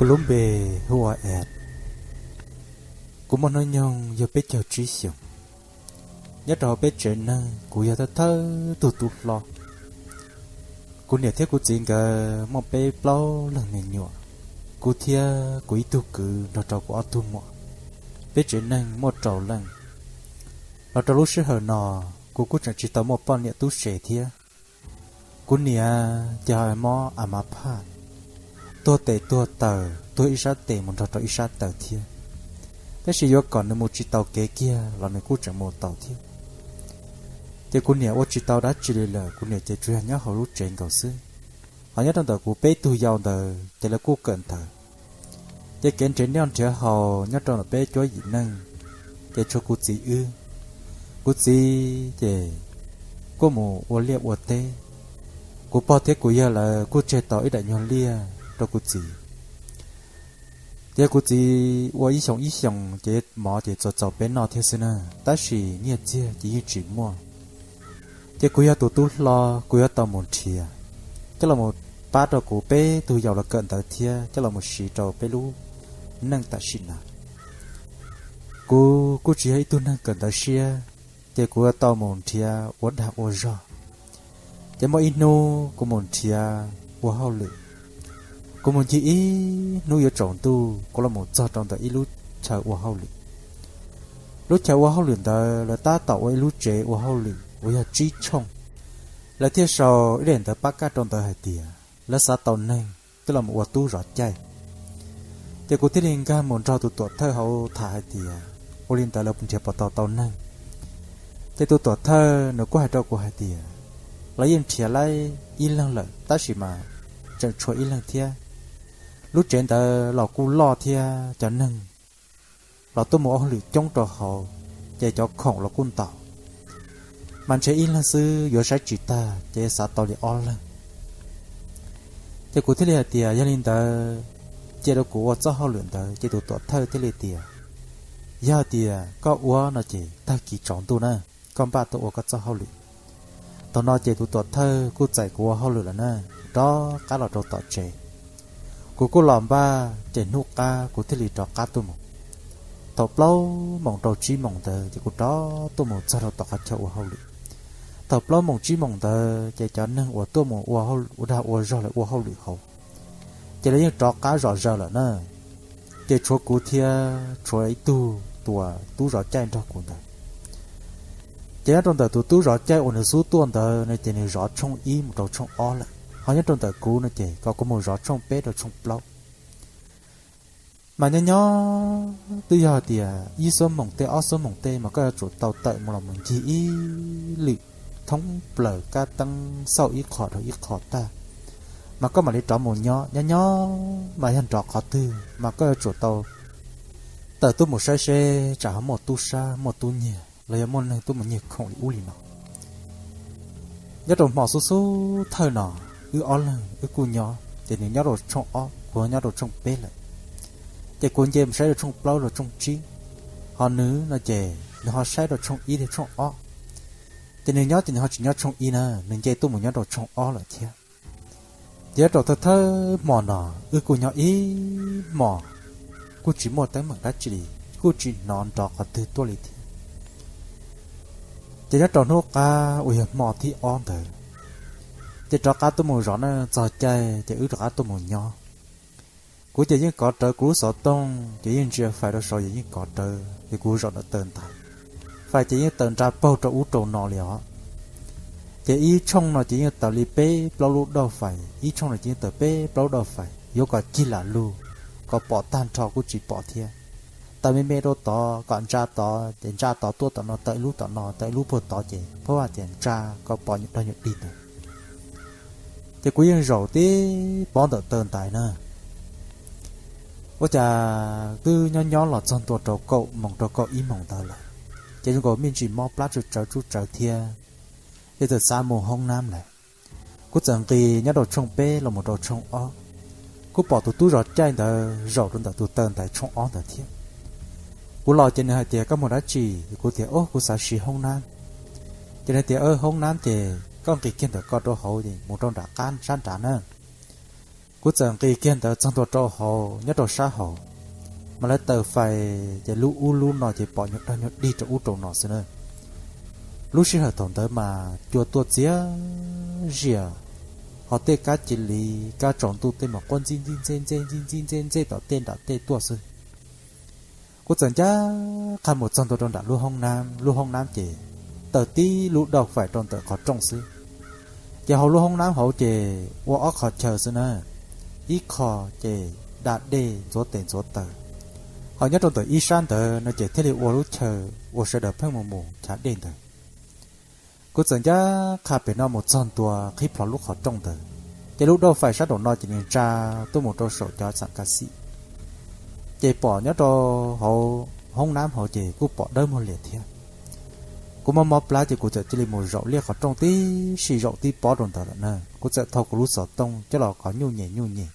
Kuv lub npe hu ua Ed. Kuv muaj hnub nyoog yog peb caug tsib xyoos. Nyob rau hauv peb tsev neeg kuv yog thawj thawj tug tub hlob. Kuv niam thiab kuv txiv nkawd muaj peb plaub leeg me nyuam, kuv thiab kuv ib tug kwv nrog rau kuv ob tug muam. Peb tsev neeg muaj rau leej. Los rau lub sij hawm no, kuv kuj tseem tsis tau muaj poj niam tub se thiab. Kuv niam ces ho mob a ma phaj, tuag tes tuag taw, tuag ib sab tes mus nrog rau ib sab taw thiab. Tab sis yuav kom nws mus tsis tau kev kiag los nws kuj tseem mus tau thiab. Ces kuv niam ua tsis tau dab tsi li lawm, kuv niam ces tsuas yog nyob hauv lub tsev nkaus xwb. Ho nyob rau ntawm kuv peb tug yau ntawd ces lawv kuj kawm ntawv. Ces kev nrhiav noj nrhiav haus nyob rau ntawm peb cuab yim neej ces tshuav kuv txiv wb. Kuv txiv ces kuj mus ua liaj ua teb. Kuv pog thiab kuv yawg lawv kuj tseg tau ib daim nyuag liaj rau kuv txiv. Ces kuv txiv ua ib xyoos ib xyoos ces mov ces txaus txaus peb noj thiab xwb na, tab sis nyiaj txiag ces yeej tsis muaj. Ces kuv yog tus tub hlo, kuv yuav tau mus nrhiav coj los mus pab rau kuv peb tug yau los kawm ntawv thiab coj los mus siv rau peb lub neej tam sim no. Kuv kuj tsis yog ib tug neeg kawm ntawv siab, ces kuv yuav tau mus nrhiav ua dag ua zog. Ces muaj ib hnub kuv mus nrhiav ua hauj lwm. Kuv mus ncig ib hnub yuav tsaus ntuj, kuv los mus txog rau ntawm ib lub chaw ua hauj lwm. Lub chaw ua hauj lwm ntawd lawv tab tom ua ib lub tsev ua hauj lwm uas yog tsib tshooj. Lawv thiaj sau ib daim ntawv pab kaj rau ntawd hais tias lawv xav tau neeg coj los ua tub zov caij. Ces kuv thiaj li nkag mus nrog tus tuam thawj hauv tham hais tias ua li ntawd lawv nrhiav puas tau tau neeg. Ces tus tuam thawj nws kuj hais rau kuv hais tias lawv yeej nrhiav laib ib leeg lawm tab sis mas tseem tshuav ib leeg thiab. Lub tsev ntawd los kuj loj thiab cov neeg los tuaj mus ua hauj lwm coob rau hauv, ces cov khoom los kuj ntau, mas ntshe ib leeg xwb yuav saib tsis tag ces xav tau li ob leeg. Ces kuv thiaj li hais tias yog li ntawd cia rau kuv ua txoj hauj lwm ntawd. Ces tus tuam thawj thiaj li tias yog tias koj ua no ces tag kis tsaus ntuj na, koj npaj tuaj ua koj txoj hauj lwm. Thaum no ces tus tuam thawj kuj txais kuv ua hauj lwm lawm na, rov qab los rau tom tsev. Kuv kuj los npaj ces hnub qab kuv thiaj li rov qab tuaj mus. Thaum plaub moos rau tsib moos ntawd ces kuv rov tuaj mus txog rau tom qhov chaw ua hauj lwm. Thaum plaub moos tsib moos ntawd ces cov neeg uas tuaj mus ua dag ua zog lawv ua hauj lwm hauv ces lawv yeej rov qab zom zaws lawm na. Ces tshuav kuv thiab tshuav ib tug tus tub zov caij nrog kuv ntawd. Ces nyob rau ntawm tus tub zov caij uas nws xub tuaj ntawd no ces nws zov tshooj ib mus rau tshooj ob lawm, ho nyob rau ntawm kuv no ces kom kuv mus zov tshooj peb rau tshooj plaub. Mas nyob nyob twb yog tias ib xuab moos tej ob xuab moos tej mas koj yuav tsum tau tawm mus los mus ncig ib lwm thoob plaws kab teeb xauj ib qho rau ib qho tag, mas koj mam li rov mus nyob. Nyob nyob mas yog nrov qhov twg mas koj yuav tsum tau tawm tuaj mus saib seb tsam ho muaj tub sab muaj tub nyiag los yog muaj neeg tuaj mus nyiag khoom li ub li no. Nyob rau hmo xub xub thawj no, wb ob leeg wb kuj nyob, ces nws nyob rau tshooj ob, kuv nyob rau tshooj peb lawm. Ces kuv nce mus saib rau tshooj plaub rau tshooj tsib, ho nws no ces nws ho saib rau tshooj ib thiab tshooj ob. Ces nws nyob ces nws ho tsis nyob tshooj ib na, nws nce tuaj mus nyob rau tshooj ob lawm thiab. Ces nyob rau thawj thawj hmo no, wb kuj nyob ib hmos, kuj tsis muaj teeb meem dab tsi li, kuj tsis hnov nrov qhov twg tuaj li thiab. Ces nyob rau hnub qab uas yog hmo thib ob ntawd, ces rov qab tuaj mus zov na, txog caij ces wb rov qab tuaj mus nyob. Kuv ces yeej kov rawv kuv lub xov tooj, ces yeej ntsia fais rau saud ces yeej kov rawv, ces kuv zaum ntawm taw ntais. Fais ces yeej taws nra paug rau ub rau no li os. Ces ib tshooj no ces yeej taws li peb plaub lub dauj fais, ib tshooj no ces yeej taws peb plaub lub dauj fais, yuav kom cig lam lug, kom pom tag nrho kuj tsis pom thiab. Taws me me rau tod kom ntsa tod, ces ntsa tod tuaj tom no, taws ib lub tom no, taws ib lub puag tod, ces pab hais tias ntsa kom pom nyuam dog nyuam dig ntawd. Ces kuv yeej zaum tib pob ntawm taw ntais na. Ua cas twb nyob nyob los txog ntua rau kaum moos rau kaum ib moos ntawd lawm, ces zoo nkaus me ntsis mob plab tsuj tsawv tsuj tsawv thiab, ces txawm xav mus hoob nab lawm. Kuv txawm nqis nyob rau tshooj peb los mus rau tshooj ob, kuj pom tus tub zov caij ntawd zaum rau ntawm tus taw ntais tshooj ob ntawd thiab. Kuv los ces nws hais tias koj mus dab tsi? Kuv tias o kuv xav siv hoob nab. Ces nws tias hoob nab ces koj nqis kiag ntawm ko rau hauv es mus rau nram qab sab nrad na. Kuv txawm nqis kiag ntawd txog ntua rau hauv, nyob rau sab hauv, mas lawv taws fais ces lub ub lub no ces pom nyuag dog nyuag dig rau ub rau no xwb na. Lub sij hawm thaum ntawd mas cua tuaj txias zias, ho tej kab cia li, kab tsaus ntuj tej mas quaj ntxij ntxij ntxej ntxej ntxij ntxij ntxej ntxej tom tej nram tej tuaj xwb. Kuv txawm ncaj qha mus txog ntua rau nram lub hoob nab, lub hoob nab ces taws tib lub dauj fais rau ntawm qhov rooj xwb. Ces hauv lub hoob nab hauv ces ua ob qhov chaw xwb na, ib qho ces da dej ntxuav tes ntxuav taw, ho nyob rau ntawm ib sab ntawd no ces thiaj li ua lub chaw uas sawv daws pheej mus mus chav dej ntawd. Kuv txawm ncaj qha pem no mus txog ntua qhib plho lub qhov rooj ntawd, ces lub dauj fais sab nraum no ces nws ntsa tuaj mus rau saum cov xam ka xim. Ces pom nyob rau hauv hoob nab hauv ces kuj pom dawb muag lias thiab. Kuv mob mob plab ces kuv txawm cia li mus zaum liaj qhov rooj tib si zaum tib pob rau ntawd lawm na. Kuv txawm thau kuv lub xov tooj coj los qhov nyuj nyem nyuj nyem.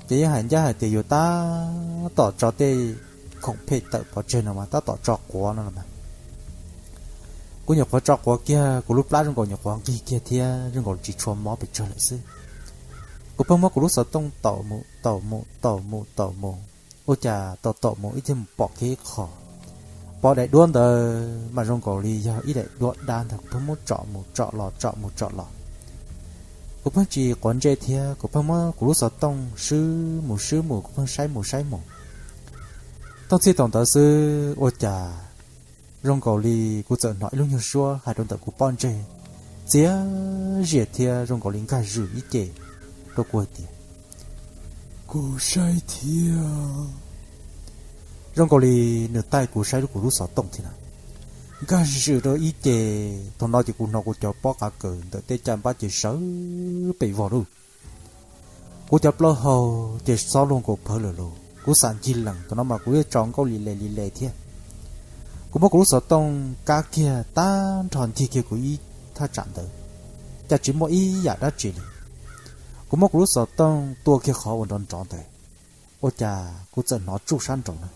Ces yeej hais ncaj hais tias yuav tab tom tso tej khoom phem tawm pov tseg no mas tab tom tso quav no los mas. Kuv nyuam qhuav tso quav kiag, kuv lub plab zoo nkaus nyuam qhuav nqig kiag thiab zoo nkaus tsis tshua mob pes tsawg lawm xwb. Kuv pheej muab kuv lub xov tooj taum mus taum mus taum mus taum mus, ua cas taum taum mus ib txhia mus pom kiag ib qho. Pom daim duab ntawd mas zoo nkaus li yog ib daim duab dab ntag, kuv pheej muab tsom mus tsom los tsom mus tsom los. Kuv pheej tsis quav ntsej thiab kuv pheej muab kuv lub xov tooj swb mus swb mus, kuv pheej saib mus saib mus. Thooj txhij thaum ntawd xwb ua cas zoo nkaus li kuv txawm hnov ib lub nyuag suab hais rau ntawm kuv pob ntseg txias zias thiab zoo nkaus li nkag zwm ib ce rau kuv hais tias, kuv saib thiab. Zoo nkaus li nws taij kuv saib lub kuv lub xov tooj thiab na. Nkag zwm rau ib ce, thaum no ces kuv hnov kuv cov pob qav kaws ntawm tej caj npab ces sawv pem vog lawm. Kuv cov plaub hau ces xob luag nkaus phawv lawm lauj. Kuv xam ncig lees, thaum no mas kuv yeej tso nkauj li le li le thiab. Kuv muab kuv lub xov tooj kab kiag tag nrho ncig kiag kuv ib thaj tsam ntawd, cas tsis muaj ib yam dab tsi li. Kuv muab kuv lub xov tooj tua kiag qhov uas nrov nrov ntawd, ua cas kuv txawm hnov tsuj sab nraud na,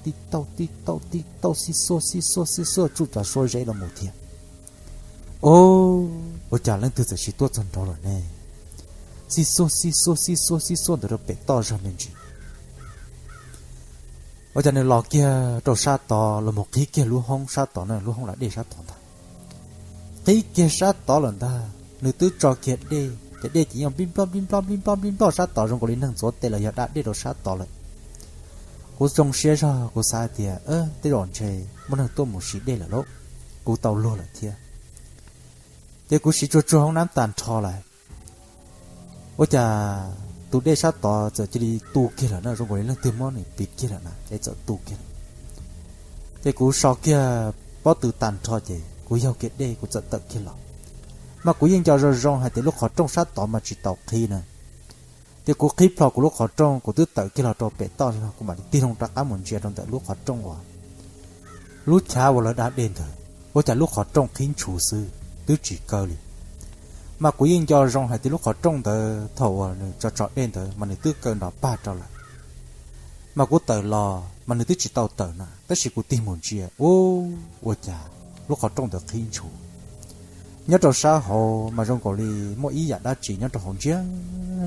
tib tauj tib tauj tib tauj xib xuaj xib xuaj xib xuaj tsuj cov suab zeb los mus thiab. Ua cas leej twg txawm sis tuaj txog nraud lawm ne? Xib xuaj xib xuaj xib xuaj xib xuaj ntawd rau pem toj zog me ntsis. Ua cas nws los kiag rau sab tod los mus qhib kiag lub hoob sab tod na, lub hoob lav dej sab tod ntag. Qhib kiag sab tod lawm ntag, nws twb tso kiag dej ces dej ces yeej nplij nploj nplij nploj nplij nploj nplij nploj sab tod zoo nkaus li neeg ntxuav tes los yog da dej rau sab tod lawm. Kuv zoo siab zog kuv xav hais tias tej zaum ntshe muaj neeg tuaj mus siv dej lawm lauj, kuv tau luag lawm thiab. Ces kuv siv tsuag tsuag hoob nab tag nrho lawm, ua cas tus dej sab tod txawm cia li tu kiag lawm na, zoo nkaus li leej twg muab nws piv kiag lawm na ces txawm tu kiag lawm. Ces kuv so kiag pob tw tag nrho ces kuv yaug kiag dej kuv txawm tawm kiag los. Mas kuv yeej nco zoo zoo hais tias lub qhov rooj sab tod mas tsis tau qhib na. Ces kuv qhib plho kuv lub qhov rooj, kuv twb tawm kiag los rau pem toj, kuv mam li tig loo rov qab mus ntsia rau ntawm lub qhov rooj uas lub chav uas lawv da dej ntawd, ua cas lub qhov rooj qhib ntshuv xwb twb tsis kaw li. Mas kuv yeej nco zoo hais tias lub qhov rooj ntawd thaum uas nws tso tso dej ntawd mas nws twb kaw nrov pag rau lawm. Mas kuv tawm los mas nws twb tsis tau tawm na, tab sis kuv tig mus ntsia, u, ua cas lub qhov rooj ntawd qhib ntshuv. Nyob rau sab hauv mas zoo nkaus li muaj ib yam dab tsi nyob rau hauv ntsia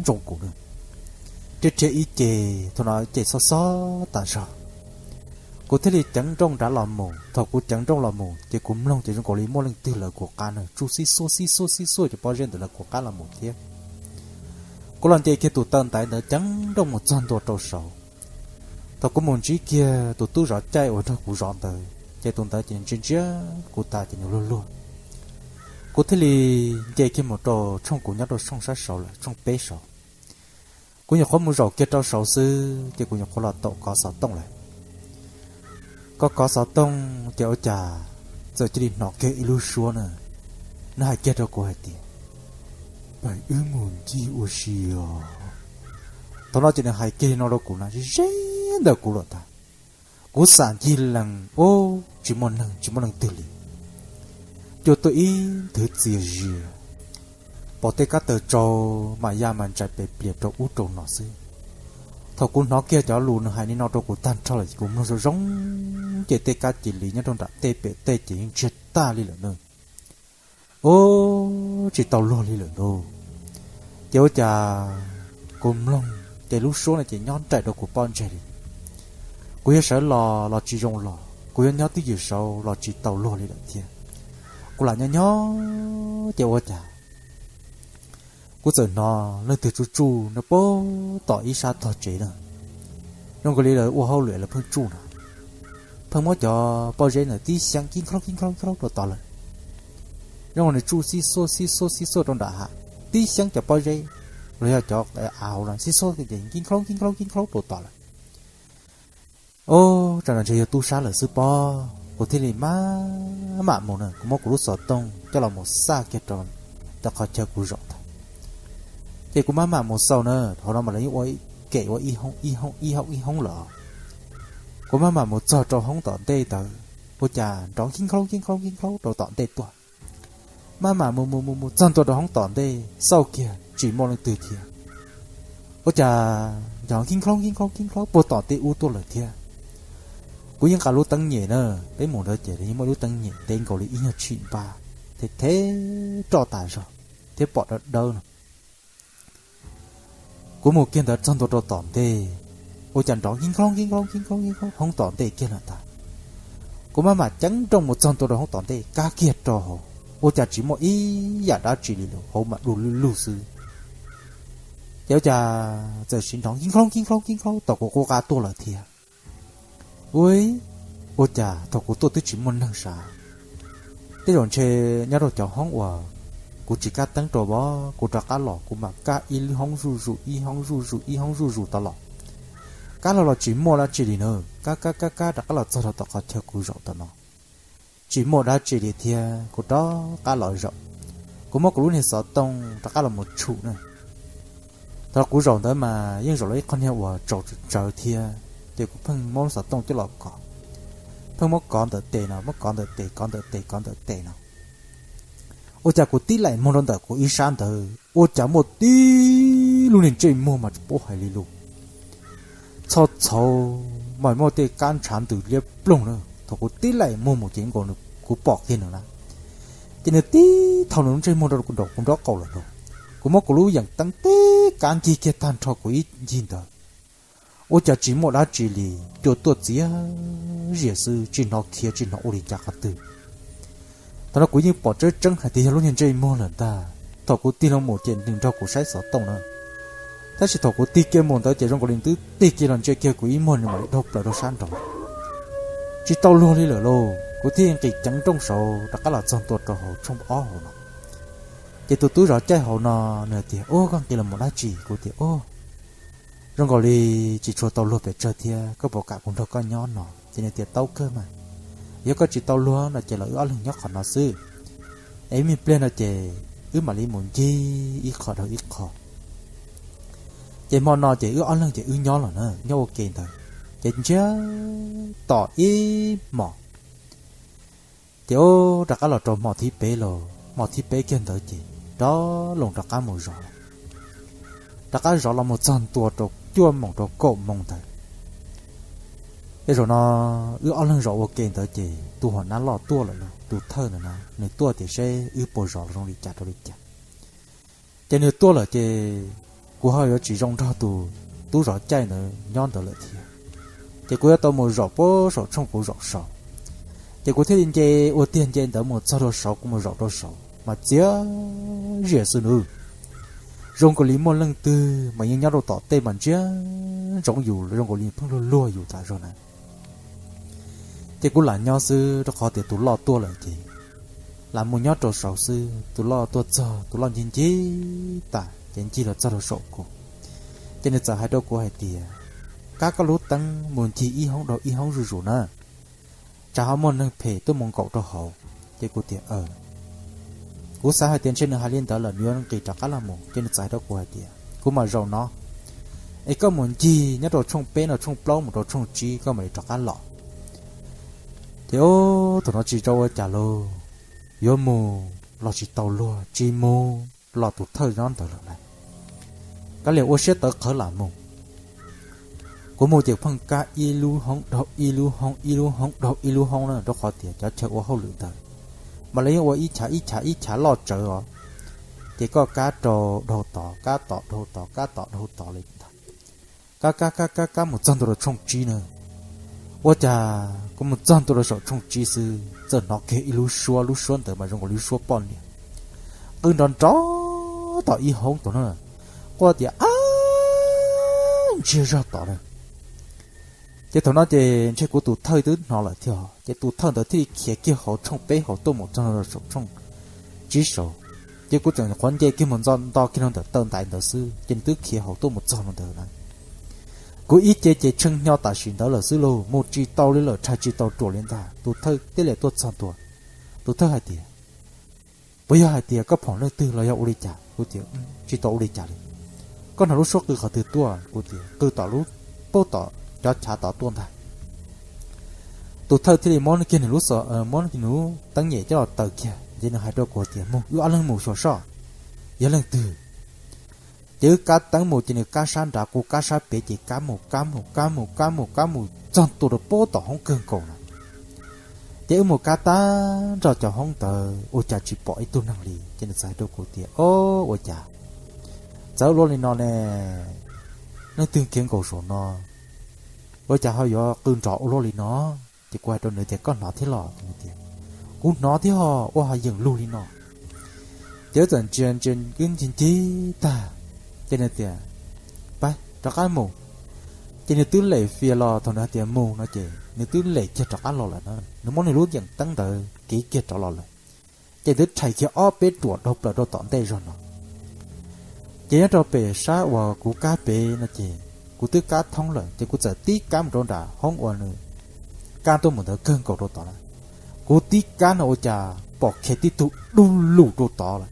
ntsoov kuv na. Rhiab rhiab ib ce, thaum no ces xob xob tas zog. Kuv thiaj li ceev nrooj nrad los mus, thaum kuv ceev nrooj los mus ces kuv mloog ces zoo nkaus li muaj leej twg lawv kuv qab na, tsuj xib xuaj xib xuaj xib xuaj cov pob zeb ntawd lawv kuv qab los mus thiab. Kuv los nce kiag tus taw ntaiv ntawd ceev nrooj mus txog ntua rau saud. Thaum kuv mus ntsib kiag tus tub zov caij uas nrog kuv zov ntawd ces tus ntawd ces ntsia ntsia kuv tas ces nws luag luag. Kuv thiaj li nce kiag mus rau tshooj kuv nyob rau tshooj sab saud lawm, tshooj peb saud. Kuv nyuam qhuav mus zaum kiag rau saud xwb ces kuv nyuam qhuav los taum kov xov tooj lawm. Kov kov xov tooj ces ua cas txawm cia li hnov kiag ib lub suab na, nws hais kiag rau kuv hais tias, pab wb mus ncig ua si os. Thaum no ces nws hais kiag li no rau kuv na, ze ze ntawm kuv lawm tag. Kuv xam ncig lees, u, tsis muaj neeg tsis muaj leej twg li. Cua tuaj ib nthwv txias zias, pom tej kab taws tsaus mas ya mas ntsais pes plias rau ub rau no xwb. Thaum kuv hnov kiag cov lus nws hais li no rau kuv tag nrho lawm ces kuv mloog zoo zoo, ces tej kab cia li nyob rau nram tej pem tej ces yeej ntsiag tag li lawm na. U, tsis tau luag li lawm lauj. Ces ua cas kuv mloog ces lub suab no ces nyob nraim rau kuv pob ntseg li. Kuv yuav sawv los los tsis zoo los, kuv yuav nyob twj ywm saud los tsis tau luag li lawm thiab. Kuv lam nyob nyob ces ua cas kuv txawm hnov leej twg tsuj tsuj no puag tom ib sab tog tsev na. Zoo nkaus li lawv ua hauj lwm lawv pheej tsuj no, pheej muab cov pob zeb ntawd tib xyeeb kib nkhaub kib nkhaub kib nkhaub rau tod lawm. Zoo nkaus nws tsuj xib xuaj xib xuaj xib xuaj rau nram hav, tib xyeeb cov pob zeb los yog cov av hauv no xib xuaj ces kib nkhaub kib nkhaub kib nkhaub rau tod lawm. Ub, tsam no ntshe yog tub sab lawm xwb pob, kuv thiaj li maj mam mus na, kuv muab kuv lub xov tooj coj los mus xaj kiag rau tom qhov chaw kuv zaum tod. Ces kuv maj mam mus xauj na, hauv no mas lawv yeej ua kem ua ib hoob ib hoob ib hoob ib hoob lawm. Kuv maj mam mus txog rau hoob tom ntej ntawd, ua cas nrov nkib nkhaub nkib nkhaub nkib nkhaub rau tom ntej tuaj. Maj mam mus mus mus mus txog ntua rau hoob tom ntej xauj kiag tsis muaj leej twg thiab. Ua cas nrov nkib nkhaub nkib nkhaub nkib nkhaub puag tom tej ub tuaj lawm thiab. Kuv yeej nqa lub teeb nyem na, peb mus ntawd ces yeej muaj lub teeb nyem ntev nkaus li ib nyuag tshim npab, thev thev roj tas zog thiab pom dawb dawb no. Kuv mus kiag ntawd txog ntua rau tom ntej, ua cas nrov nkib nkhaub nkib nkhaub nkib nkhaub nkib nkhaub hoob tom ntej kiag lawm ntag. Kuv maj mam ceev nrooj mus txog ntua rau hoob tom ntej kab kiag rau hauv, ua cas tsis muaj ib yam dab tsi li lawm, hauv mas du lug lug xwb. Ces ua cas txawm sim nrov nkib nkhaub nkib nkhaub nkib nkhaub tom kuv qub qab tuaj lawm thiab. Ua, ua cas thaum kuv tuaj twb tsis muaj neeg sav, tej zaum ntshe nyob rau cov hoob uas kuv tsis kab teeb rau vov, kuv rov qab los kuv mam kab ib lub hoob zuj zus ib hoob zuj zus ib hoob zuj zus tod los. Kab los los tsis muaj dab tsi li na, kab kab kab kab rov qab los txog rau tom qhov chaw kuv zaum tom no, tsis muaj dab tsi li thiab kuv rov qab los zaum. Kuv muab kuv lub niag xov tooj rov qab los mus tshum na. Thaum kuv zaum ntawd mas yeej zaum los ib qho niag uas tsaus tsawv thiab, ces kuv pheej muab xov tooj coj los kov, pheej muab kov ntawm tes no muab kov ntawm tes kov ntawm tes kov ntawm tes no. Ua cas kuv tib laim muag rau ntawm kuv ib sab ntawd ua cas muaj tib lub niag ntsej muag mas tsis paub hais li lus, txhoj txhaus mas muaj tej kab ntshav ntws liab ploog na. Thaum kuv tib laim muag mus ces nkaus kuv pom kiag nws na, ces nws tib thaum nws lub ntsej muag rau kuv nraum kuv nraub qaum lawm lauj. Kuv muab kuv lub yeem teeb tib kab ncig kiag tag nrho kuv ib ncig ntawd, ua cas tsis muaj dab tsi li, cua tuaj txias zias xwb tsis hnov khiav tsis hnov ua li cas qhov twg. Thaum no kuv yeej pom tseeb tseeb hais tias yog lub niag ntsej muag lawm ntag. Thaum kuv tig los mus ces nws nrog kuv saib xov tooj na, tab sis thaum kuv tig kiag mus ntawd ces zoo nkaus li twb tig kiag los ntsia kiag kuv ib muag nws mam li dhau plaws rau sab nraud. Tsis tau luag li lawm lauj, kuv thiaj nqis ceev nrooj saud rov qab los txog ntua rau hauv tshooj ob hauv no. Ces tus tub zov caij hauv no nws tias, Ub, koj nqis los mus dab tsi? Kuv tias, Ub, zoo nkaus li tsis tshua tau luag pes tsawg thiab, koj puas kam kuv nrog koj nyob no? Ces nws tias, Tau kawg mas, yog koj tsis tau luag no ces los wb ob leeg nyob qhov no xwb, es ib me pliag no ces wb mam li mus ncig ib qho dhau ib qho. Ces hmo no ces wb ob leeg ces wb nyob los na, nyob ua ke ntawd, ces ntsiag to ib hmos. Ces ub, rov qab los rau hmo thib peb los, hmo thib peb kiag ntawd ces rov los rov qab mus zov, rov qab zov los mus txog ntua rau cuaj moos rau kaum moos ntawd. Tej zaum no wb ob leeg zov ua ke ntawd ces tus hua nab loj tuaj lawm lauj, tus thawj ntawd na, nws tuaj tias seb wb puas zov zoo li cas rau li cas. Ces nws tuaj lawm ces kuv ho yuav tsis zoo nrog tus tub zov caij ntawd nyob ntawd lawm thiab, ces kuv yuav tau mus zaum puag saum tshooj kuv zaum saud. Ces kuv thiaj li nce ua tiag nce ntawd mus txog rau saud, kuv mus zaum rau saud mas txias zias xwb nawb. Zoo nkaus li muaj leej twg mas yeej nyob rau tom tej mas ntsia ntsoov yus, zoo nkaus li pheej luag luag yus tas zog na. Ces kuv lam nyob xwb rau qhov tias tus loj tuaj lawm ces lam mus nyob rau saud xwb. Tus loj tuaj txog, tus loj ncig ncig tas ces ncig los txog rau saum kuv, ces nws txawm hais rau kuv hais tias, Kab koj lub teeb mus ncig ib hoob dhau ib hoob zuj zus na, tsam ho muaj neeg phem tuaj mus nkaum rau hauv. Ces kuv tias, Kuv xav hais tias ntshe nws hais li ntawd lawm nws yuav nqis rov qab los mus. Ces nws txawm hais rau kuv hais tias, Kuv mam zaum no, es koj mus ncig nyob rau tshooj peb no, tshooj plaub mus rau tshooj tsib koj mam li rov qab los. Ces ub, thaum no tsis tau ua cas lauj, yuav mus los tsis tau luag, tsis mus los tus thawj nyob ntawd lawm lauj. Kav liam ua siab tawv qhawv lam mus. Kuv mus ces pheej kab ib lub hoob dhau ib lub hoob, ib lub hoob dhau ib lub hoob na, rau qhov tias cov chaw ua hauj lwm ntawd mas lawv yeej ua ib chav ib chav ib chav loj tsawv os. Ces koj kab rau dhau tod, kab tom dhau tod, kab tom dhau tod li ntag. Kab kab kab kab kab mus txog ntua rau tshooj tsib na. Ua cas kuv mus txog ntua rau saum tshooj tsib xwb txawm hnov kiag ib lub suab, lub suab ntawd mas zoo nkaus li lub suab poj niam qw nrov nrov tom ib hoob tod na. Quaj tias, Ab, ntsiag zog tod na. Ces thaum no ces ntshe kuv tus thawj twb hnov lawm thiab, ces tus thawj ntawd thiaj li khiav kiag hauv tshooj peb hauv tuaj mus txog saum tshooj tsib saud. Ces kuv tseem qhuav nce kiag mus nto kiag rau ntawm taw ntaiv ntawd xwb ces nws twb khiav hauv tuaj mus txog rau ntawd na. Kuv ib ce ces tshee hnyo tam sim ntawd lawm xwb lauj, mus tsis tau li lawm, rhais tsis tau ruam li ntag. Tus thawj thiaj li tuaj txog ntua. Tus thawj hais tias, Puas yog hais tias koj pom leej twg los yog ua li cas? Kuv tias, Tsis tau ua li cas li. Koj hnov lub suab qw qhov twg tuaj? Kuv tias, Qw tom lub, pab tom cov chav tod tuaj ntag. Tus thawj thiaj li muab kiag nws lub, muab nws lub teeb nyem coj los taws kiag ces nws hais rau kuv tias, Mus, wb ob leeg mus xyuas soj yog leej twg. Ces wb kab teeb mus ces nws kab sab nrad, kuv kab sab pem, ces kab mus kab mus kab mus kab mus kab mus txog ntua rau pab tom hoob kawg nkaus na. Ces wb mus kab tag nrho cov hoob ntawd ua cas tsis pom ib tug neeg li. Ces nws txawm hais rau kuv tias, Ob, ua cas txawv ua luaj li no ne? Leej twg khiav nkaus saum no? Ua cas ho yuav qw nrov ua luaj li no? Ces kuv hais rau nws tias, Koj hnov thiab los? Ces nws tias, Kuv hnov thiab ho, ua ho yeem lug li no. Ces wb txawm ntsia ntsia ncig ncig tag, ces nws tias, Pab rov qab mus. Ces nws twb lem fias los, thaum nws hais tias mus no ces nws twb lem kiag rov qab los lawm na. Nws muab nws lub yeem teeb ntawd kev kiag rov los lawm. Ces twb rhais kiag ob peb ruam dhau plaws rau tom ntej zog no. Ces nyob rau pem sab uas kuv kab pem no ces kuv twb kab thoob lawm, ces kuv txawm tib kab mus rau nram hoob uas nws kab tuaj mus ntawd kawg nkaus rau tod na. Kuv tib kab no ua cas pom kiag tib tug dub lug rau tod lawm.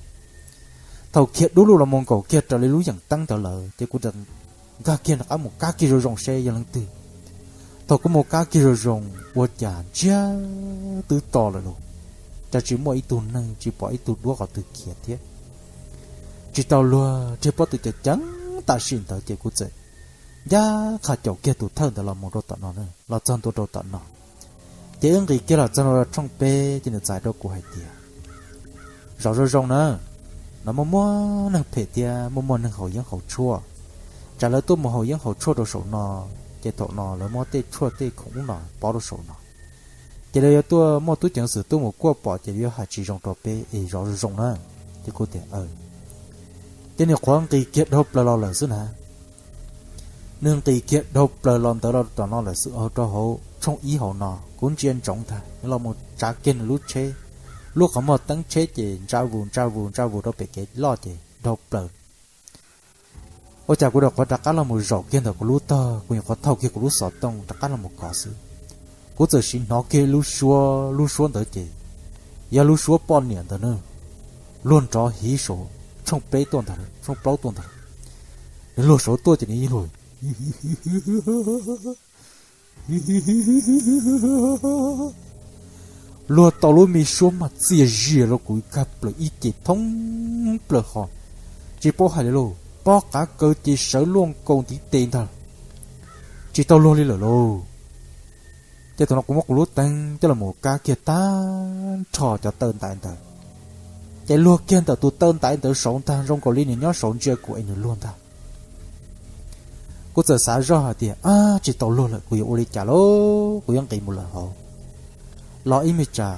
Thaum kiag dub lug los mus nkaum kiag raws li lub yeem teeb ntawd lawm ces kuv txawm nkag kiag rov qab mus kab kiag zoo zoo seb yog leej twg. Thaum kuv mus kab kiag zoo zoo ua cas ntsiag twb to lawm lauj, cas tsis muaj ib tug neeg, tsis pom ib tug duab qhov twg khiav thiab. Tsis tau luag, ntsiag pob tw ceev ceev tam sim ntawd ces kuv txawm ncaj qha caum kiag tus thawj ntawd los mus rau tom no, los txog ntua rau tom no. Ces wb nqis kiag los txog rau tshooj peb ces nws txawm hais rau kuv hais tias, Zov zoo zoo na, no muaj muaj neeg phem thiab muaj muaj neeg haus yeeb haus tshuaj. Tsam lawv tuaj mus haus yeeb haus tshuaj rau saum no, ces thaum no lawv muab tej tshuaj tej khoom ub no pov rau saum no, ces lawv yuav tuaj muaj tub ceev xwm tuaj mus kuaj pom ces yuav hais tsis zoo rau peb es zov zoo zoo na. Ces kuv tias, Ces nws qhuav nqis kiag dhau plaws los lawm xwb na. Nws nqis kiag dhau plaws los ntawd los tom no lawm xwb, rau hauv tshooj ib hauv no. Kuv ntsia ntsoov ntag, nws los mus tsav kiag nws lub tsheb, lub qhov muag teeb tsheb ces ntsa vus ntsa vus ntsa vus rau pem kev loj ces dhau plaws. Ua cas kuv rov qhuav rov qab los mus zaum kiag ntawm kuv lub tog, kuv nyuam qhuav thau kiag kuv lub xov tooj rov qab los mus kov xwb, kuv txawm sim hnov kiag lub suab, lub suab ntawd ces yog lub suab poj niam ntawd na, luag nrov hiv saum tshooj peb tuaj ntag, tshooj plaub tuaj ntag. Nws luag saud tuaj ces nws yeej luag luag tau lub me suab mas txias zias rau kuv kag plaws ib ce thoob plaws ho tsis paub hais li lauj, pob qav kaws ces sawv luaj nkaus ntiv tes ntag, tsis tau luag li lawm lauj. Ces thaum no kuv muab kuv lub teeb coj los mus kab kiag tag nrho cov taw ntaiv ntawd, ces luag kiag ntawm tus taw ntaiv ntawd saud ntag, zoo nkaus li nws nyob saud ntsia kuv es nws luag ntag. Kuv txawm xav zoj hais tias, Ab, tsis tau luag lawm, kuv yuav ua li cas lauj? Kuv yuav nqis mus lawm hauv los ib me tsam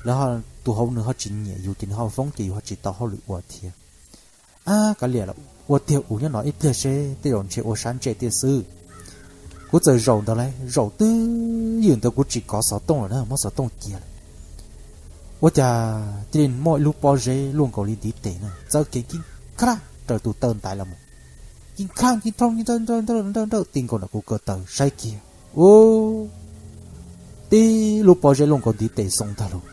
lawv, tus hauv nws ho tsis nyiam yus ces nws ho foob ces yus ho tsis tau hauj lwm ua thiab. Ab, kav liam, ua tiag ua nyob no ib pliag seb, tej zaum ntshe ua sab ntsej tiag xwb. Kuv txawm zaum ntawd lawm, zaum twb ywm ntawd kuv tsis kov xov tooj lawm na, muab xov tooj cia lawm. Ua cas cia li muaj ib lub pob zeb luaj nkaus li ntiv tes na txawb kiag kib kha raws tus taw ntaiv los mus, kib kha kib thoob nrawj nrawj ti nkaus ntawm kuv ko taw saib kiag, ub, tib lub pob zeb luaj nkaus ntiv tes xoo ntag lauj.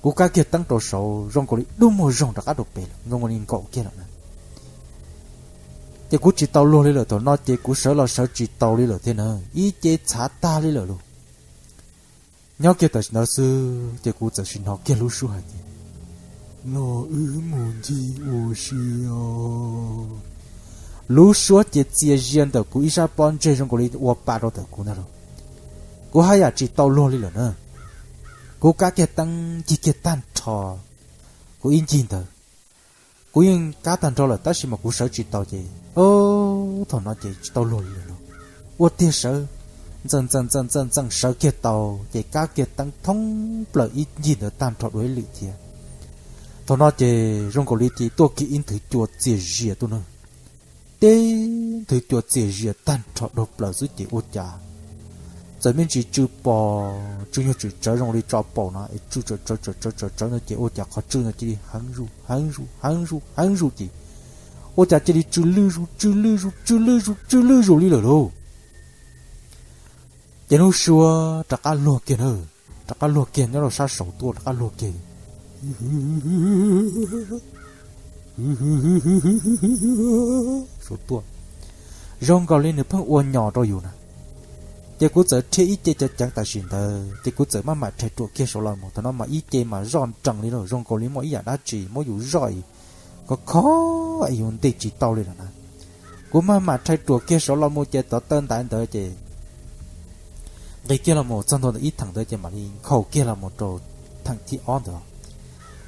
Kuv kab kiag teeb rau saud zoo nkaus li dub muag zoog rov qab rau pem lawm, zoo nkaus li nkaum kiag lawm na. Ces kuv tsis tau luag li lawm, thaum no ces kuv sawv los sawv tsis tau li lawm thiab na, ib ce txhav tag li lawm lauj. Nyob kiag tam sim ntawd xwb ces kuv txawm sim hnov kiag lub suab hais tias, Los wb mus ncig ua si os. Lub suab ces txias zias ntawm kuv ib sab pob ntseg zoo nkaus li ua pa rau ntawm kuv ntag lauj. Kuv haj yam tsis tau luag li lawm na. Kuv kab kiag teeb ncig kiag tag nrho kuv ib ncig ntawd, Kuv yeej kab tag nrho lawm tab sis mas kuv sawv tsis tau ces, thaum no ces tsis tau luag li lawm no. Ua tiag sawv, ntxeem ntxeem ntxeem ntxeem ntxeem sawv kiag tau ces kab kiag teeb thoob plaws ib ncig ntawd tag nrho dua ib lwm thiab. Thaum no ces zoo nkaus li ces tuaj kiag ib nthwv cua txias zias tuaj na. Teb nthwv cua txias zias tag nrho dhau plaws xwb ces ua cas txawm me ntsis tsw pos tsw nyuag tswm tsawv zoo li tso paum no es tsw tsawv tsawv tsawv tsawv tsawv tsawv no ces ua cas qhov tsw no cia li heev zuj heev zuj heev zuj heev zuj ces ua cas cia li tsw lwj zuj tsw lwj zuj tsw lwj zuj tsw lwj zuj li lawm lauj. Ces lub suab rov qab luag kiag na, rov qab luag kiag nyob rau sab saud tuaj rov qab luag kiag saud tuaj, zoo nkaus li nws pheej ua nyos rau yus na. Ces kuv txawm rhiab ib ce ceev ceev tam sim ntawd ces kuv txawm maj mam rhais ruam kiag saud los mus, thaum no mas ib ce mas zoj nrees li lawm, zoo nkaus li muaj ib yam dab tsi muab yus zoj khov kho es yus nti tsis tau li lawm na. Kuv maj mam rhais ruam kiag saud los mus ces tov taw ntaiv ntawd ces nqis kiag los mus txog ntua ntawm ib theem ntawd ces mam li nkhaus kiag los mus rau theem thib ob ntawd.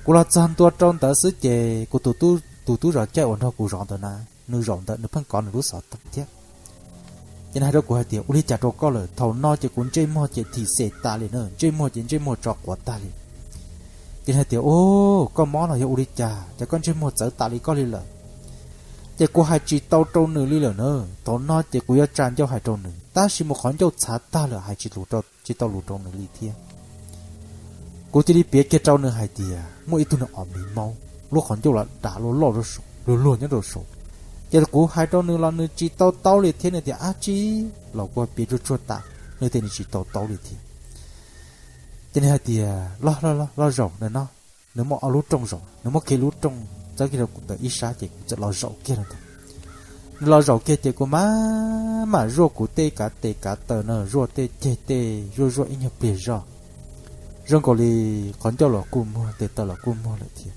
Kuv los txog ntua rau ntawd xwb ces kuv tus tub zov caij uas nrog kuv zov ntawd na, nws zaum ntawd nws pheej kov nws lub xov tooj thiab. Ces nws hais rau kuv hais tias, ua li cas rau koj lawm? Thaum no ces kuv ntsej muag ces thim xem tas li na, ntsej muag ces ntsej muag tso quav tag li. Ces nws hais tias, u, koj mob los yog ua li cas ces koj ntsej muag txawv tas li koj li lawm? Ces kuv hais tsis tau rau nws li lawm na. Thaum no ces kuv yuav tsa ncauj hais rau nws tab sis mas qhov ncauj txhav tag lawm hais tsis tau lus rau nws li thiab. Kuv cia li piav kiag rau nws hais tias muaj ib tug nws os miv maub, lub qhov ncauj los dav luag luag nyob rau saud. Ces kuv hais rau nws los nws tsis tau taub li thiab, nws tias ab tsi, los kuv piav tsuag tsuag tas, nws tias nws tsis tau taub li thiab. Ces nws hais tias, los los los zaum no, nws muaj ob lub rooj zaum, nws muab kiag lub rooj txawb kiag rau ntawm ib sab ces kuv txawm los zaum kiag rau ntawd. Nws los zaum kiag ces kuv mam mam zuaj kuv tej kav tes kav taw no, zuaj tej ceg tej zuaj zuaj ib nyuag pliag zoj. Zoo nkaus li qhov ncauj los kuj muag, tes taw los kuj muag lawm thiab,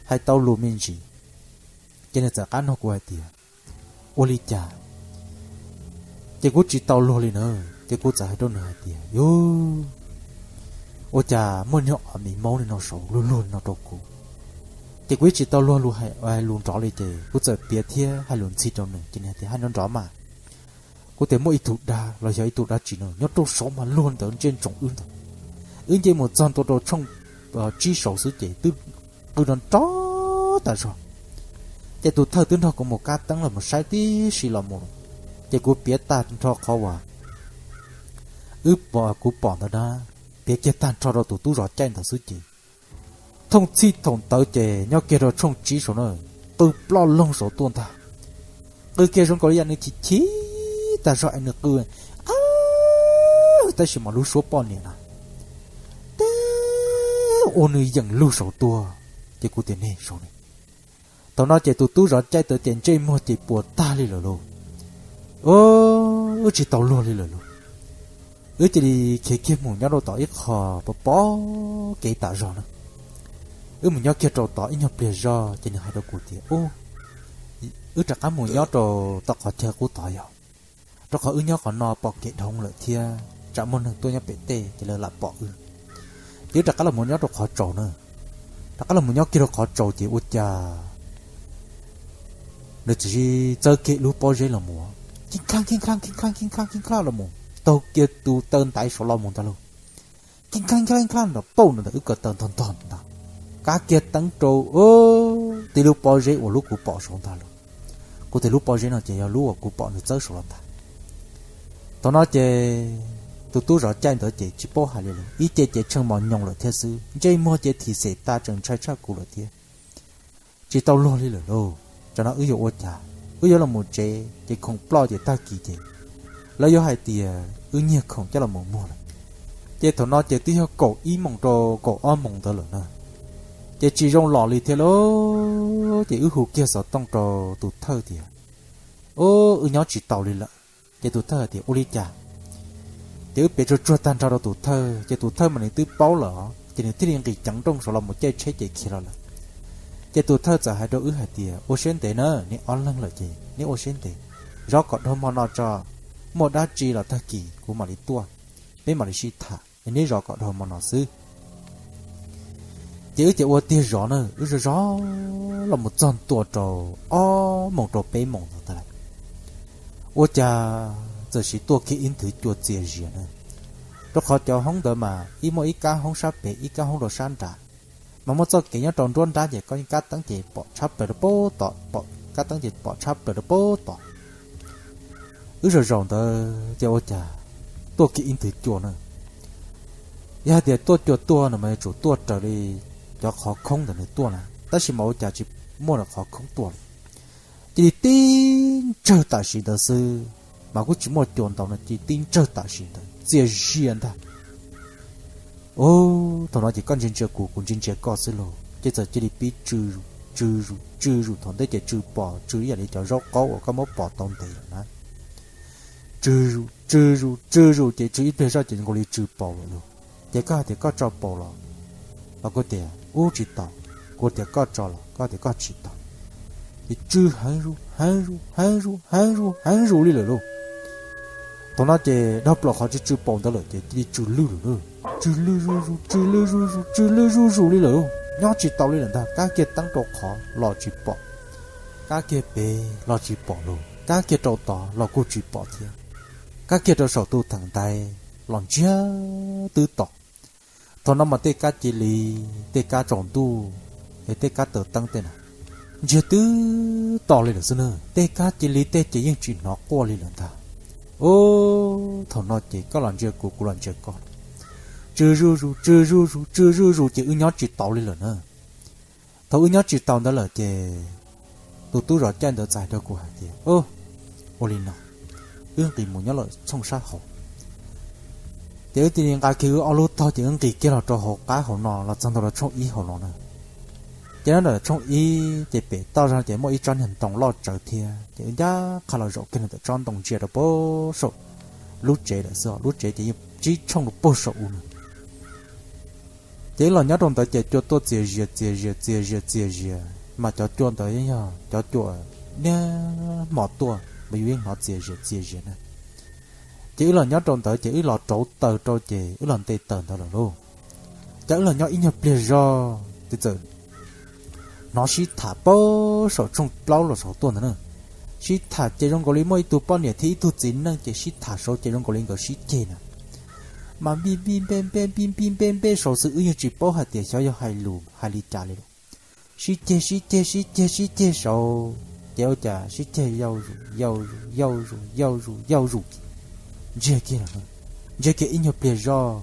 hais tau lus me ntsis. Ces nws txawm qab nug kuv hais tias, ua li cas? Ces kuv tsis tau luag li na. Ces kuv txawm hais rau nws hais tias, yus, ua cas muaj niag os miv maub li no saud luag luag li no rau kuv? Ces kuv yeej tsis tau luag lus hais lus nrov li ces kuv txawm piav thiab hais lus ntxhi rau nws ces nws hais tias, hais nrov nrov mas. Kuv tias muaj ib tug dab los yog ib tug dab tsi no nyob rau saud mas luag ntawd ntsej ntsoov wb ntag. Wb nce mus txog ntua rau tshooj tsib saud xwb ces twb qw nrov nrov tas zog. Ces tus thawj twb nrog kuv mus kab teeb los mus saib tib si los mus, ces kuv piav tag nrho qhov uas wb, kuv pom ntawd na, piav kiag tag nrho rau tus tub zov caij ntawd xwb ces thooj txhij thaum ntawd ces nyob kiag rau tshooj tsib saud na, qw ploj loog saud tuaj ntag. Qw kiag zoo nkaus li yam nws chim chim tas zog es nws qw, tab sis mas lub suab poj niam na, teb ua nws yeem lug saud tuaj. Ces kuv tias, ne saud ne. Thaum no ces tus tub zov caij ntawd ces ntsej muag ces puas tag li lawm lauj. Wb tsis tau luag li lawm lauj. Wb cia li khiav kiag mus nyob rau tom ib qho pom pom kev tas zog na. Wb mus nyob kiag rau tod ib nyuag pliag zog ces nws hais rau kuv tias, wb rov qab mus nyob rau tom qhov chaw qub tod yog, rau qhov wb nyob qhov no pom kev dhau lawm thiab tsam muaj neeg tuaj nyob pem tej ces lawv lam pom wb. Ces wb rov qab los mus nyob rau qhov tsaus na. Rov qab los mus nyob kiag rau qhov tsaus ces ua cas nws txawm txawb kiag lub pob zeb los mus, khib khlaj khib khlaj khib khlaj khib khlaj khib khlaj los mus taug kiag tus taw ntaiv saud los mus ntag lauj. Khib khlaj khib khlaj khib khlaj ntawd pauj ntawm wb ko taw ntog ntog ntag. Kab kiag teeb rau tib lub pob zeb uas lub kuv pom saud ntag lauj. Kuv tias lub pob zeb no ces yog lub uas kuv pom nws txawb saud los ntag. Thaum no ces tus tub zov caij ntawd ces tsis paub hais li lawm, ib ce ces tsheej mos nyoos lawm thiab xwb, ntsej muag ces thim xem tas tseem ntshai tshaj kuv lawm thiab. Tsis tau luag li lawm lauj, tsam no wb yuav ua cas? Wb yuav los mus tsev ces khoom ploj ces tag kis ces lawv yuav hais tias wb nyiag khoom coj los mus muag lawm. Ces thaum no ces twb yog kaum ib moos rau kaum ob moos ntawd lawm na. Ces tsis zoo los li thiab lauj, ces wb hu kiag xov tooj rau tus thawj tias, wb nyob tsis tau li lawm. Ces tus thawj hais tias, ua li cas? Ces wb piav tsuag tsuag tag nrho rau tus thawj ces tus thawj mas nws twb paub lawm os, ces nws thiaj li nqis ceev nrooj saud los mus caij tsheb ces khiav los lawm. Ces tus thawj txawm hais rau wb hais tias, ua siab ntev na, neb ob leeg lawm ces neb ua siab ntev, zov kom dhau hmo no tso, muaj dab tsi los tag kis kuv mam li tuaj, peb mam li sib tham, neb zov kom dhau hmo no xwb. Ces wb ces ua tiag zov na, wb zov zov los mus txog ntua rau ob moos rau peb moos ntawd ntag lawm, ua cas txawm sim tuaj kiag ib nthwv cua txias zias na. Rau qhov cov hoob ntawd mas ib muaj ib kab hoob sab pem ib kab hoob rau sab nrad, mas muaj txoj kev nyob rau nruab nrab ces koj kab teeb ces pom tshab plaws rau pem tod, pom kab teeb ces pom tshab plaws rau pem tod. Wb zaum zaum ntawd ces ua cas tuaj kiag ib nthwv cua na. Yog hais tias tuaj cua tuaj no mas yuav tsum tuaj raws li cov qhov khoob ntawd nws tuaj na, tab sis mas ua cas tsis muaj qhov khoob tuaj li. Cia li tib ntsawg tam sim ntawd xwb, mas kuj tsis muaj cua ntau no, cia li tib ntsawg tam sim ntawd txias zias ntag. Ub, thaum no ces koj ntsia ntsia kuv, kuv ntsia ntsia koj xwb lauj, ces txawm cia li pib tsw zus tsw zus tsw zus, thaum ntej ces tsw pom tsw ib yam li cov zaub qaub uas koj muab pom tau ntev lawm na. Tsw zus tsw zus tsw zus ces tsw ib pliag zoj ces nkaus li tsw paus lawm lauj. Ces koj hais tias koj tso paus los, los kuv tias ub tsis tau, kuv tias koj tso los koj tias koj tsis tau. Ces tsw heev zus heev zus heev zus heev zus heev zus li lawm lauj. Thaum no ces dhau plaws qhov tsw tsw paus ntawd lawm ces cia li tsw lwj lawm lauj, tsw lwj zuj zus tsw lwj zuj zus tsw lwj zuj zus li lawm lauj, nyob tsis tau li lawm ntag. Kab kiag teeb rau qhov los tsis pom, kab kiag pem los tsis pom lauj, kab kiag rau tod los kuj tsis pom thiab, kab kiag rau saum tus theem ntaiv los ntsiag twb to. Thaum no mas tej kab cia li, tej kab tsaus ntuj, es tej kab taws teeb tej na, ntsiag twb to li lawm xwb na, tej kab cia li tej ces yeej tsis hnov quaj li lawm ntag. Ub, thaum no ces koj los ntsia kuv, kuv los ntsia koj, tsw zuj zus tsw zuj zus tsw zuj zus ces wb nyob tsis tau li lawm na. Thaum wb nyob tsis tau ntawd lawm ces tus tub zov caij ntawd txawm hais rau kuv hais tias, ua li no, wb nqis mus nyob lawm tshooj sab hauv. Ces wb cia li nqa kiag wb ob lub tog ces wb nqis kiag los rau hauv qab hauv no los txog ntua rau tshooj ib hauv no na. Ces nyob ntawm tshooj ib ces pem toj zog ces muaj ib tsob niag ntoo loj tsawv thiab, ces wb ncaj qha los zaum kiag ntawm tsob ntoo ntsia rau pem saum lub tsev lawm xwb, lub tsev ces yeej tsib tshooj rau pem saum u na. Ces wb los nyob rau ntawd ces cua tuaj txias zias txias zias txias zias txias zias, mas cov cua ntawd yeej yog cov cua niaj hmo tuaj mas yus yeej hnov txias zias txias zias na. Ces wb los nyob rau ntawd ces wb los rauv taws rau ces wb los nte taws ntawd lawm lauj. Ces wb los nyob ib nyuag pliag zog ces txawm hnov sib tham pem saum tshooj plaub los saud tuaj ntawd na. Sib tham ces zoo nkaus li muaj ib tug poj niam thiab ib tug txiv neej ces sib tham saud ces zoo nkaus li nkawd sib ceg na. Mas npij npij npej npej npij npij npej npej saud xwb, wb yeej tsis paub hais tias xyov yog hais lus hais li cas li lawm. Sib ceg sib ceg sib ceg sib ceg saud ces ua cas sib ceg yau zus yau zus yau zus yau zus yau zus, ntsiag kiag, ntsiag kiag ib nyuag pliag zoj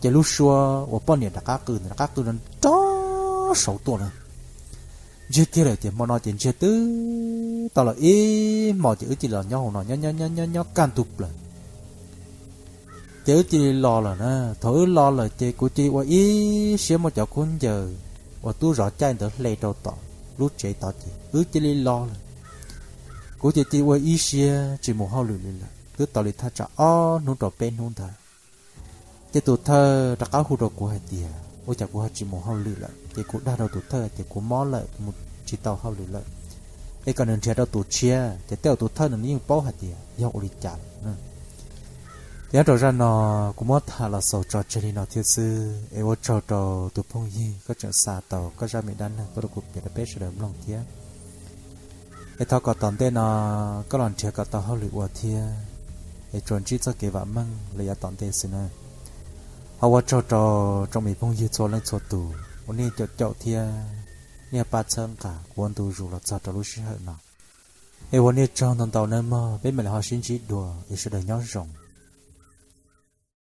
ces lub suab uas poj niam rov qab qw ntawd rov qab qw nrov saud tuaj na. Ntsiag kiag lawm ces hmo no ces ntsiag twb tau los ib hmos ces wb cia li los nyob hauv no nyob nyob nyob kaj ntug plaws. Ces wb cia li los lawm na. Thaum wb los lawm ces kuv cia li ua ib siab muab cov khaub ncaws uas tub zov caij ntawd hle rau tom lub tsev tod ces wb cia li los lawm. Kuv ces cia li ua ib siab tsis mus hauj lwm li lawm, twb tau li thaj tsam ob hnub rau peb hnub ntawd. Ces tus thawj rov qab hu rau kuv hais tias ua cas kuv ho tsis mus hauj lwm lawm, ces kuv dag rau tus thawj tias kuv mob lawm kuv mus tsis tau hauj lwm lawm, es kom nws nrhiav rau tus tshiab. Ces tej zaum tus thawj nws yeej paub hais tias yog ua li cas lawm. Ces nyob rau zaj no kuv muab tham los xaus tso tseg li no thiab xwb, es ua tsaug rau tus phooj ywg koj tseem xa tau koj zaj me dab neeg tuaj rau kuv piav rau peb sawv daws mloog thiab. Es thov kom tom ntej no koj los nrhiav kom tau hauj lwm ua thiab, es tsuas ntsib txoj kev vam meej los yav tom ntej xwb na. Ho ua tsaug rau tsoom me phooj ywg txhua leej txhua tus uas nej caum caum thiab nej pab txhawb nqa kuv ua ntu zus los txog rau lub sij hawm no. Es ua nej tsaug ntau ntau nawb mog, peb mam li ho sib ntsib dua, es sawv daws nyob zoo.